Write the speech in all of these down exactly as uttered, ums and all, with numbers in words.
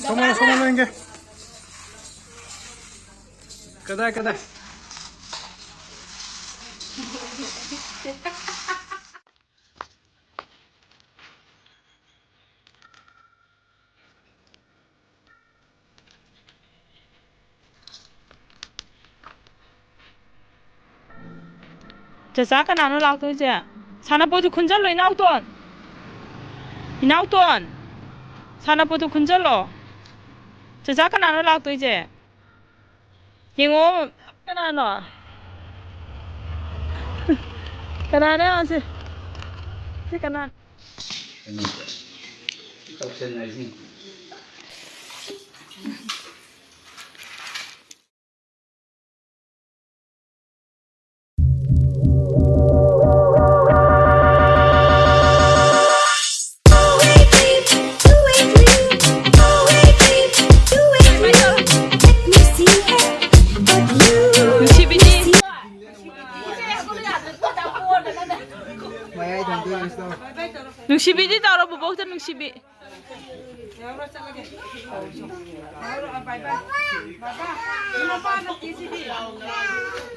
ꯁꯣꯝꯗ, ꯁꯣꯝꯗ ꯂꯦꯡꯒꯦ꯫ ꯀꯗꯥꯏ, ꯀꯗꯥꯏ? ꯆꯆꯥ, ꯀꯅꯥꯅꯣ ꯂꯥꯛꯇꯣꯏꯁꯦ? ꯁꯥꯟꯅꯄꯣꯠꯇꯨ ꯈꯨꯟꯖꯜꯂꯣ, ꯏꯅꯥꯎꯇꯣꯟ꯫ ꯏꯅꯥꯎꯇꯣꯟ, ꯁꯥꯟꯅꯄꯣꯠꯇꯨ ꯈꯨꯟꯖꯜꯂꯣ꯫ ꯆꯆꯥ, ꯀꯅꯥꯅꯣ ꯂꯥꯛꯇꯣꯏꯁꯦ? ꯌꯦꯡꯉꯣ, ꯀꯅꯥꯅꯣ? ꯀꯅꯥꯅꯣ ꯁꯤ? ꯁꯤ ꯀꯅꯥ? ꯅꯨꯡꯁꯤꯕꯤꯅꯤ꯫ ꯃꯌꯥꯏ ꯊꯝꯗꯣꯏꯅꯤ ꯁꯤꯗ꯫ ꯅꯨꯡꯁꯤꯕꯤꯗꯤ ꯇꯧꯔꯣ, ꯕꯣꯕꯣꯛꯇ ꯅꯨꯡꯁꯤꯕꯤ꯫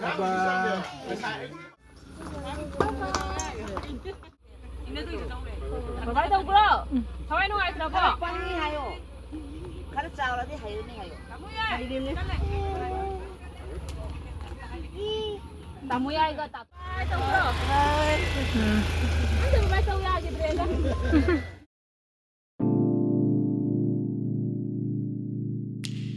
ꯕꯕꯥ꯫ ꯕꯕꯥ ꯇꯧꯕ꯭ꯔꯣ? ꯊꯋꯥꯏ ꯅꯨꯡꯉꯥꯏꯇ꯭ꯔꯕꯣ? ꯄꯪꯉꯤ ꯍꯥꯏꯌꯣ꯫ ꯈꯔ ꯆꯥꯎꯔꯗꯤ ꯍꯩꯔꯅꯤ ꯍꯥꯏꯌꯣ꯫ ꯍꯩꯔꯦꯅꯦ꯫ ꯇꯥꯃꯣ ꯌꯥꯏꯒ ꯇꯥ-, ꯇꯧꯕ꯭ꯔꯣ? ꯎꯝ꯫ ꯑꯝꯇ ꯕꯕꯥ ꯇꯧ ꯌꯥꯈꯤꯗ꯭ꯔꯦꯗ꯫